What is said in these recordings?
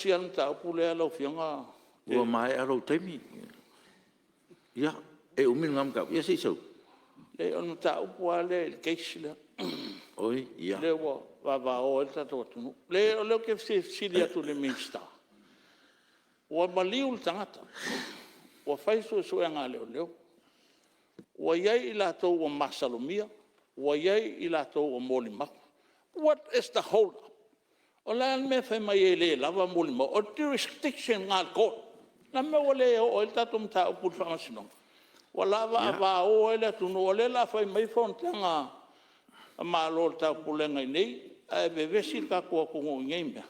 Tasi lava le mataupu lea lau Afioga. Ua maea lou taimi. Ia, e umi lena mataupu? Ia se i sau. Leai o le mataupu lava lea i le case lea, lea ua vavao ai le tatou atunuu. Leai o lea ou te fia fesili atu i le Minisita, ua maliu le tagata, ua fai suesuega a leoleo, ua i ai i latou ua masalomia, ua i ai i latou ua molimau. What is the hold up? O le a le mea e fai mai ai e le lava molimau? O le jurisdiction lena a le court. O le a le mea ua le oo ai le tatou mataupu i le Faamasinoga? Ua lavavao ai le atunuu, o lea o le a fai mai fonotaga a Malo o le Taupulega i inei ae vevesi le tatou atunuu i nei mea.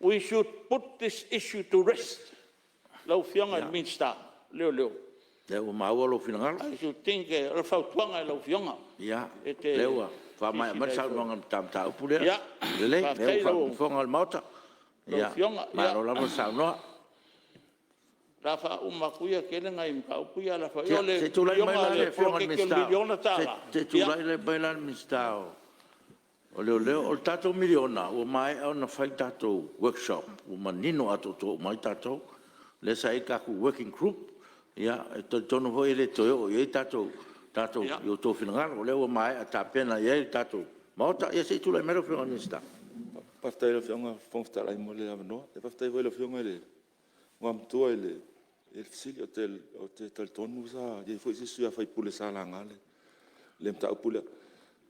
We should put this issue to rest. Lau Afioga i le Minisita o Leoleo, Ia, o lea ua maua lou finagalo. I should think o le fautuaga i lau Afioga Ia, e te o lea ua faamaea mai le silasila ifo saunoaga i le ta mataupu lea. Ia, Lelei, o lea faafetai ua i lau faafofoga le Maota. Afioga. Malo lava le saunoa. O le a faauma atu ia, e tele nai mataupu ia ae lafo Ia, o se le i tulai mai la le Afioga i le poloketi o le miliona tala… Minisita, se i tulai mai la le Minisita o Leoleo. O le tatou miliona ua maea ona fai le tatou workshop ua manino atoatoa uma ai tatou, lea sa i ai le tatou working group. E talitonu foi e le toe oo i ai ni outou finagalo o lea ua maea tapena i ai le tatou Maota. Ia se i tulai mai lau Afioga i le Minisita. Faafetai i lau Afioga i le Fofoga Fetalai mo le avanoa. Faafetai foi i lau Afioga i le Igoamatua i le fesili. Ou te talitonu sa i ai foi se isi sui usufono sa laga le mataupu lea.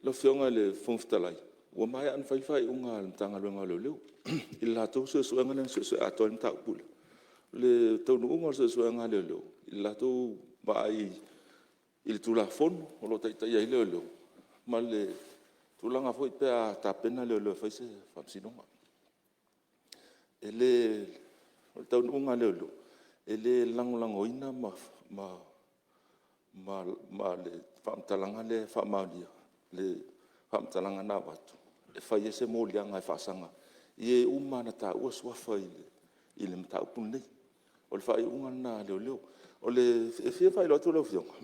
Lau Afioga i le Fofoga Fetalai, ua maea ona fai le faaiuga a le Matagaluega o Leoleo i le latou suesuega lea na suesue atoa ai le mataupu lea. O le taunuuga o le suesuega a leoleo i le latou vaai i le Tulafono o lo o taitaia ai leoleo ma le tulaga foi pe a tapena leoleo e fai se faamasinoga. O le taunuuga a leoleo, e le lagolagoina le faamatalaga lea e faamaonia, le faamatalaga na avatu e fai ai se moliaga e faasaga i e uma lava na taua suafa i le mataupu lenei. O le faaiuga lena a leoleo. E fia faailoa atu lau Afioga,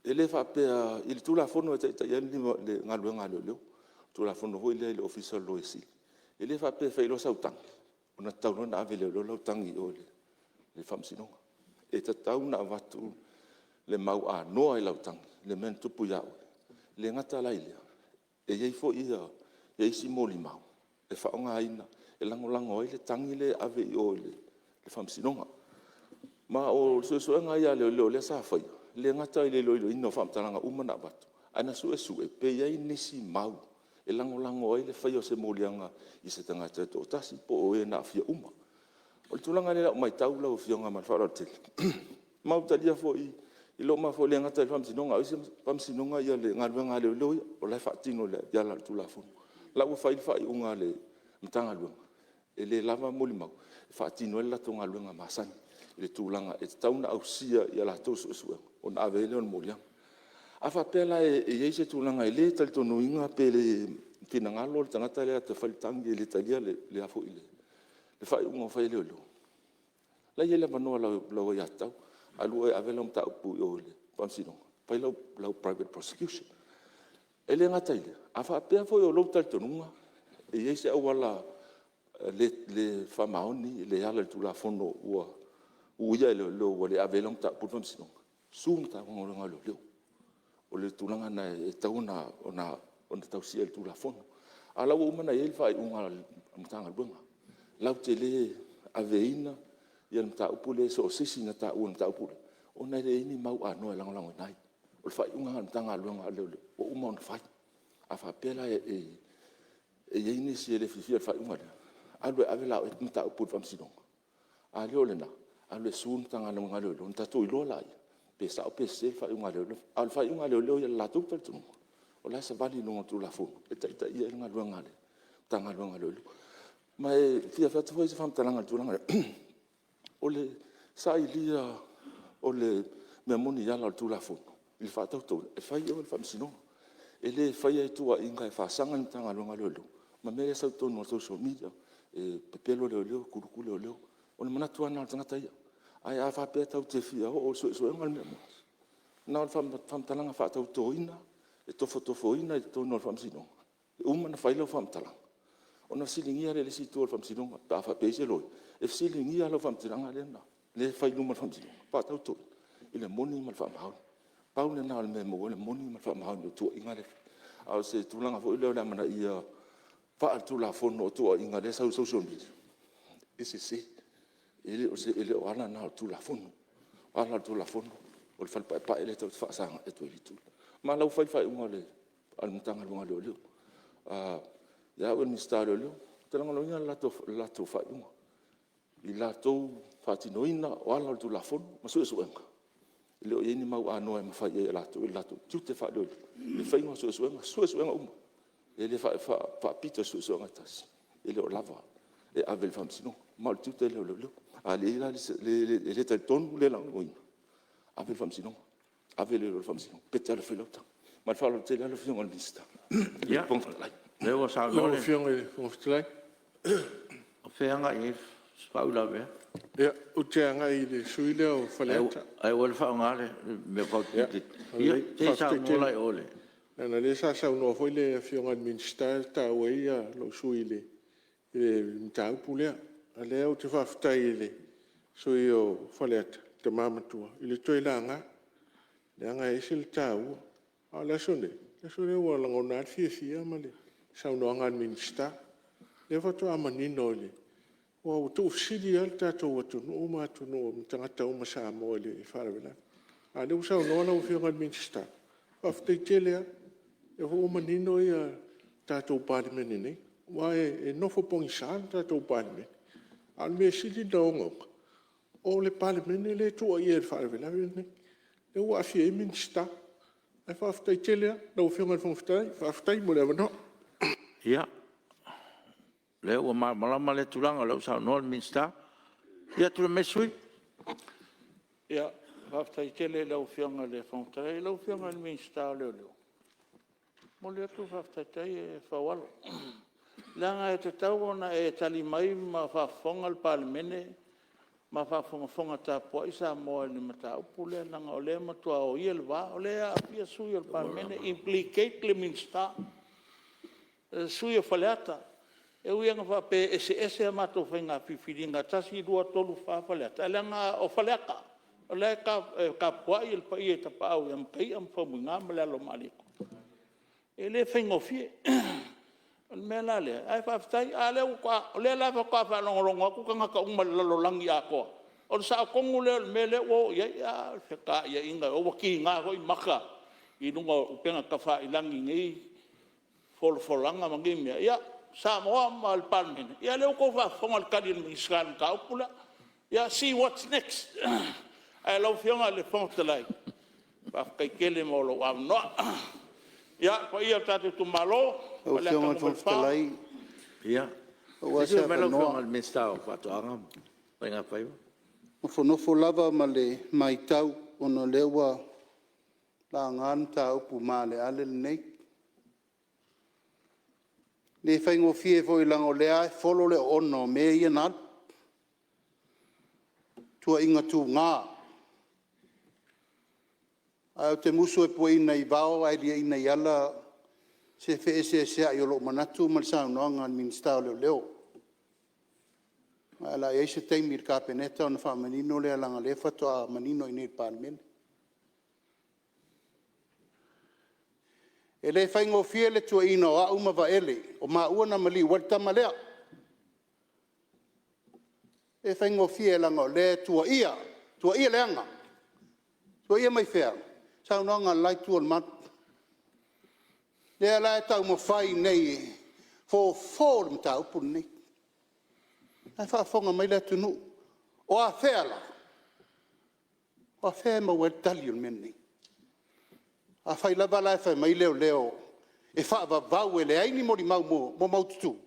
e le faapea… i le Tulafono e taitaia ai le galuega a leoleo, le Tulafono foi lea i le Ofisa o le Loia Sili, e le faapea e fai loa sau tagi ona tatau loa lea ona ave e leoleo lau tagi i o i le Faamasinoga. E tatau ona avatu le mau anoa i lau tagi i le mea na tupu ia oe. E le gata la i lea, e i ai foi isi molimau e faaaogaina e lagolago ai le tagi lea e ave i o i le Faamasinoga. Ma o suesuega lava ia a leoleo lea sa faia, e le gata i le iloiloina o faamatalaga uma na avatu, ae na suesue pe i ai nisi mau e lagolago ai le faia o se moliaga i se tagata e toatasi po o e na aafia uma. O le tulaga lea i lau matau lau Afioga ma le faaaloalo tele, ma ua talia foi e le gata i le Faamasinoga a o isi faamasinoga le galuega a leoleo ia, o la e faatino e ala i le Tulafono. O la ua fai le faaiuga a le Matagaluega, e le lava molimau e faatino ai le latou galuega masani i le tulaga e tatau ona ausia i a latou suesuega ona ave ai lea o le moliaga. A faapea la e i ai se tulaga e le talitonuina pe le finagalo le tagata lea e alu atu e fai le tagi e le talia le faaiuga ua fai e leoleo, o la e i ai le avanoa i lau aiatatau, alu oe e ave lau mataupu i o i le Faamasinoga, fai lau private prosecution. E le gata i lea, a faapea foi o lou talitonuga e i ai se auala le faamaoni, le ala i le tulafono ua uia e leoleo ua le avea ai lau mataupu i le Faamasinoga, sue le Matagaluega o Leoleo. O le tulaga lena e tatau ona tausia e le Tulafono. A o la ua uma ona i ai le faaiuga a le Matagaluega, latou te le aveina le mataupu lea i so o se isi na taua i le mataupu lea, ona e leai ni mau anoa e lagolagoina ai. O le faaiuga lena a le Matagaluega a Leoleo ua uma ona fai. A faapea la e i ai nisi e le fiafia i le faaiuga lea, alu e ave la oe mataupu i le Faamasinoga. A le o lena, alu e sue le Matagaluega a Leoleo ona tatou iloa lea pe sao pe sese le faaiuga a leoleo. A o le faaiuga a leoleo ia i le latou talitonuga, o la e savali i luga o le Tulafono e taitaia ai le galuega a le Matagaluega a Leoleo. Ma e fia fai atu foi se faamatalaga i le tulaga lea, o le sailia o le mea moni i ala o le Tulafono i le faatautoina, e fai i o e le Faamasinoga. E le faia i tuuaiga e faasaga i le Matagaluega o Leoleo ma mea ia e sau i totonu o le social media, e pepelo leoleo, kuluku leoleo. O le manatu lava lena o le tagata ia. Ae a faapea tatou te fia oo i le suesuega o le mea moni, na o le faamatalaga faatautoina, e tofotofoina i totonu o le Faamasinoga, e uma ona fai lau faamatalaga. Ona fesiligia lea e le isi itu o le Faamasinoga pe a faapea e i ai se loia, e fesiligia lau faamatalaga lea e fai i luma o le Faamasinoga, faatautoina i le moni ma le faamaoni. Pau lena o le mea e maua ai le moni ma le faamaoni o tuuaiga lea e fai. A o se tulaga foi lea o le amanaia faaletulafono o tuuaiga lea e sau i le social media, e sese. E le o ala na o le Tulafono. O ala o le Tulafono o le fale paepae lea tatou te faasagai atu ai i le itu lea. Ma o la ua fai le faaiuga a le Matagaluega o Leoleo. Ia au ia o le Minisita o Leoleo, ou te lagolagoina le latou faaiuga i le latou faatinoina o ala o le Tulafono ma suesuega, e le o i ai ni mau anoa e mafai ai e latou i le latou tiute faa-leoleo le faiga o suesuega, suesuega uma. E le faapito i se suesuega e tasi, e le o lava e ave i le Faamasinoga. Ma o le tiute lea o leoleo. A le talitonu, le lagolagoina, ave i le Faamasinoga, ave leoleo i le Faamasinoga, pe te alu e fai lau tagi. Ma le faaaloalo tele lava lau Afioga i le Fofoga Fetalai. Ia, lea ua saunoa le… Lau Afioga i le Fofoga Fetalai. O fea e agai i ai le faauilavea? Ia, ou te agai i le sui usufono lea o Faleata. Ae ua le faaaogaina le mea… Ia se i saunoa la i o i le… Leaga o lea sa saunoa foi le Afioga i le Minisita sa taua ai lou sui usufono i le mataupu lea. A o lea ou te faafetai i le sui usufono o Faleata, le tama matua i le toe laga, leaga e ese le taua. A o le aso lenei, o le aso lenei ua lagona ai le fiafia ma le saunoaga a le Minisita, lea faatoa manino aua ua tuufesili lava le tatou atunuu ma tagata uma Samoa i le faalavelave. A o lea ua saunoa lau Afioga i le Minisita, faafetai tele lava. O lea foi ua manino le tatou Palemene nei, aua e nofo pogisa le tatou Palemene. A o le mea e sili ona ogaoga, o le Palemene lea e tuuaia i le faalavelave lenei, lea ua aafia ai Minisita. Ae faafetai tele lava lau Afioga i le Fofoga Fetalai, faafetai mo le avanoa. Ia, o lea ua malamalama lea tulaga o lea ua saunoa le Minisita. Ia tulai mai le sui usufono. Ia, faafetai tele i lau Afioga i le Fofoga Fetalai. Lau Afioga i le Minisita o Leoleo, e momoli atu le faafetai Faualo, leaga e tatau ona e tali mai ma faafofoga le Palemene ma faafogafoga tapuai Samoa i le mataupu lea, leaga o lea e matua oia le va, o lea e aafia sui usufono o le Palemene, implicate le Minisita, le sui usufono o Faleata. E ui lava ina faapea e eseese a matou faiga filifiliga 1, 2, 3, 4 Faleata, ae leaga o Faleata, o la e tapuai le paia i Tapaau ia Mataia ma Faumuina ma le Alo o Malietoa. E le faigofie. O le mea la lea, ae faafetai. A o lea la faatoa faalogologo atu tagata uma i le lalolagi atoa, o le sao tonu lea o le mea lea ua oo i ai. A o le fetaiaiga, ua kiga foi maka i luga o upega tafailagi i nei folafolaga ma nei mea. Ia, Samoa ma le Palemene, ia o lea ua outou faafofoga i le tali a le Minisita i le mataupu lea. Ia, see what's next. Ae lau Afioga i le Fofoga Fetalai, faafetai tele mo lou avanoa. Ia, le paia o le tatou itumalo Lau o Afioga i Faleata le Fofoga 4… Fetalai, Ia, maua se i se tulai mai lau avanoa? Afioga i le Minisita o Faatoaga ma Faiga Faiva. E nofonofo lava ma le matau ona o lea ua laga le mataupu maaleale lenei. E le faigofie foi leaga o lea lava e folo le oona o mea ia na alu, tuuaiga tuga. Ae ou te musu e puaina i vao ae liaina i ala se feeseeseai o lou manatu ma le saunoaga a le Minisita o Leoleo. Ae o le a i ai se taimi i le Kapeneta ona faamanino lea leaga o lea faatoa manino i inei i le Palemene. E le faigofie le tuuaiina o au ma Vaele o maua na maliu ai le tama lea. E le faigofie leaga o lea e tuuaia, tuuaia leaga. Tuuaia mai fea? Saunoaga a le la itu o le malu. Lea la e taumafai nei e fofo le mataupu lenei. O la e faafofoga mai le atunuu. O afea la? O afea e maua ai le tali o le mea lenei? Afai lava la e fai mai leoleo e faavavau e leai ni molimau maumaututu,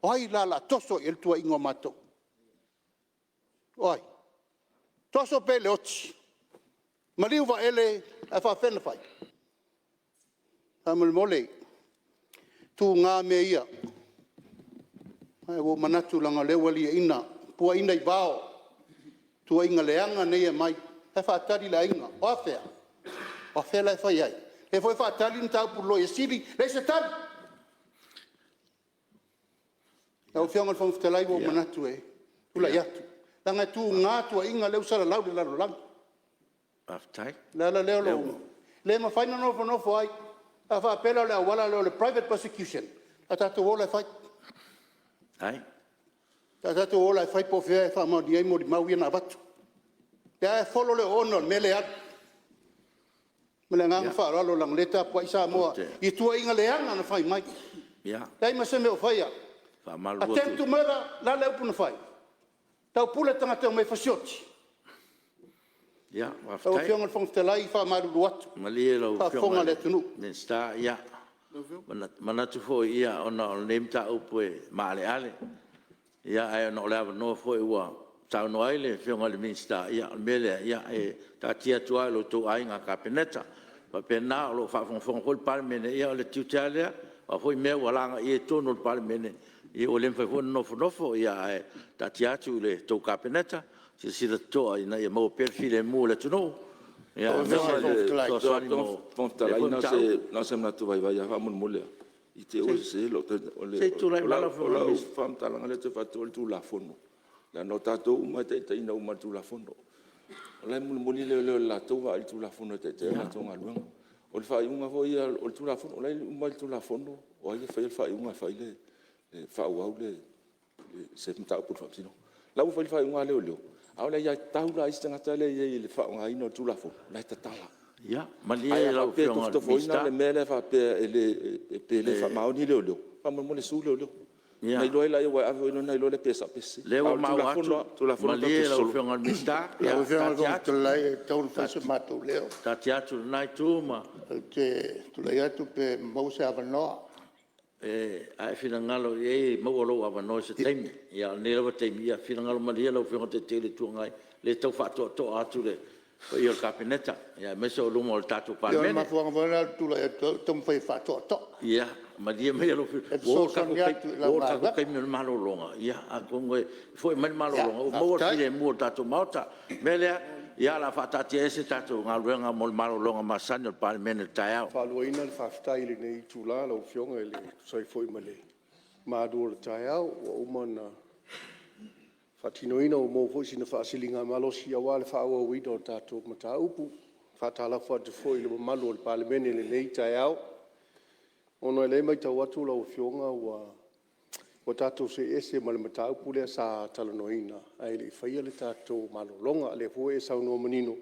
o ai la o le a toso i ai le tuuaiga o matou? O ai? Toso pea i le oti, maliu Vaele ae faapefea ona fai? Faamolemole, e tuga mea ia. Ae ua ou manatu leaga o lea ua liaina, puaina i vao tuuaiga leaga nei e aumai. O la e faatali le aiga. O afea? O afea la e fai ai? O lea foi e faatali le mataupu i le Loia Sili, leai se tali. Lau Afioga i le Fofoga Fetalai ua ou manatu e tulai atu, leaga e tuga tuuaiga lea ua salalau i le lalolagi. O le ala lea o lou… E le mafai ona nofonofo ai. A faapea la o le auala lea o le private prosecution, o le a tatou o la e fai. O le a tatou o la e fai po o fea e faamaonia ai molimau ia na avatu. O lea lava e folo le oona o le mea lea e alu. Ma le agaga faaaloalo leaga o lea e tapuai Samoa i tuuaiga leaga na fai mai. Leai ma se mea o faia. Attempt to murder, o le a le upu na fai? Taupule tagata e omai e fasioti. Lau Afioga i le Fofoga Fetalai, e faamalulu atu, faafofoga le atunuu. Ia, faafetai. Malie lau Afioga i le Minisita, e manatu foi ona o lenei mataupu e maaleale, ae ona o le avanoa foi ua saunoa ai le Afioga i le Minisita, ia o le mea lea, e taatia atu lava i lo outou Aiga Kapeneta. E faapena, o lo o faafogafoga foi le Palemene, ia o le tiute lava lea, o a foi mea ua lagaia i totonu o le Palemene, ia ua le mafai foi ona nofonofo, ae taatia atu i la outou Kapeneta e silasila totoa ina ia maua pea le filemu o le atunuu aemaise le fesoasoani mo Lau lea foi Afioga i le mataupu. Fofoga Fetalai, na o se manatu vaivai lava faamolemole lava, i te i ua sese lou tautala. Se i tulai O mai lau Afioga i le lau Minisita. faamatalaga lea ou te fai atu o le Tulafono, leaga o tatou uma e taitaiina uma e le Tulafono. O la e mulimuli leoleo i le latou vaai i le Tulafono e taitai ai le latou galuega. O le faaiuga foi ia o le Tulafono, o la e uma i le Tulafono o ai e faia le faaiuga e fai e faaauau se mataupu i le Faamasinoga. O la ua fai le faaiuga a leoleo, a o le aiatatau la a isi tagata lea e i ai i le faaaogaina o le Tulafono, o la e tatala. Ia Ae malie a lau faapea e Afioga i le tofotofoina Minisita. le mea lea faapea pe le faamaoni leoleo, faamolemole sue leoleo ona iloa ai lea, aua e ave ai loa ona iloa lea pe sao pe sese. O lea A o ua le maua Tulafono atu, lava, o le Tulafono tatou malie te lau sosolo. Afioga i le Minisita, Lau Afioga i le taatia Fofoga atu, Fetalai e tatau ona fai so matou leo. taatia atu i lena itu ma… Ou te tulai atu pe maua se avanoa. A e finagalo i ai e maua lou avanoa i se taimi. A o lenei lava taimi, ia finagalo malie lau Afioga i le Taitai o le Itu Agai, o lea e tau faatoatoa atu le paia o le Kapeneta aemaise o luma o le tatou Ia o le Palemene. mafuaaga foi lena o lou tulai atu ai ou te taumafai e faatoatoa, Ia malie maia lau e Afioga, fesoasoani atu i ua lau oo i le tatou galuega. taimi o le malologa, atonu e foi mai le Ia malologa ua maua le faafetai. filemu o le tatou Maota. O le mea lea, o le a faataatiaese le tatou galuega mo le malologa masani a le Palemene i le taeao. Faaluaina le faafetai i lenei itula lau Afioga e tusa ai foi ma le malu o le taeao ua uma ona faatinoina, ua maua foi sina faasiligamalosi aua le faaauauina o tatou mataupu. E faatalofa atu foi i le mamalu o le Palemene i lenei taeao. Ona o lea e matau atu lau Afioga ua tatou see ese ma le mataupu lea sa talanoaina ae le i faia le tatou malologa. O lea foi ua e saunoa manino,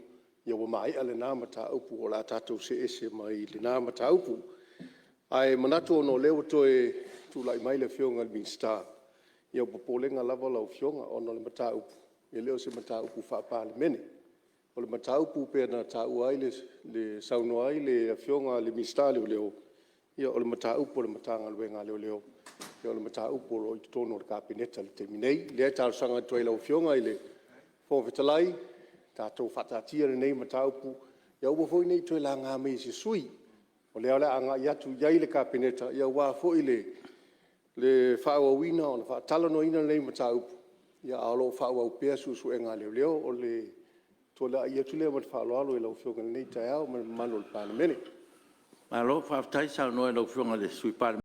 ia ua maea lena mataupu o le a tatou see ese mai lena mataupu. Ae manatu ona o lea ua toe tulai mai le Afioga i le Minisita, ia o le popolega lava lau Afioga ona o le mataupu, e le o se mataupu faa-Palemene. O le mataupu pei ona taua ai le… saunoa ai le Afioga i le Minisita o Leoleo, ia o le mataupu a le Matagaluega a Leoleo, o le mataupu o lo o i totonu o le Kapeneta i le taimi nei. O lea e talosaga atu ai i lau Afioga i le Fofoga Fetalai, tatou faataatia lenei mataupu, ia aua foi ne i toe laga mai e se sui usufono, o lea o le a agai atu i ai le Kapeneta aua foi le faaauauina o le faatalanoaina o lenei mataupu, a o lo o faaauau pea suesuega a leoleo. O le tulai atu lea ma le faaaloalo i lau Afioga i lenei taeao ma le mamalu o le Palemene. Malo faafetai saunoa i lau Afioga i le Sui Palemia.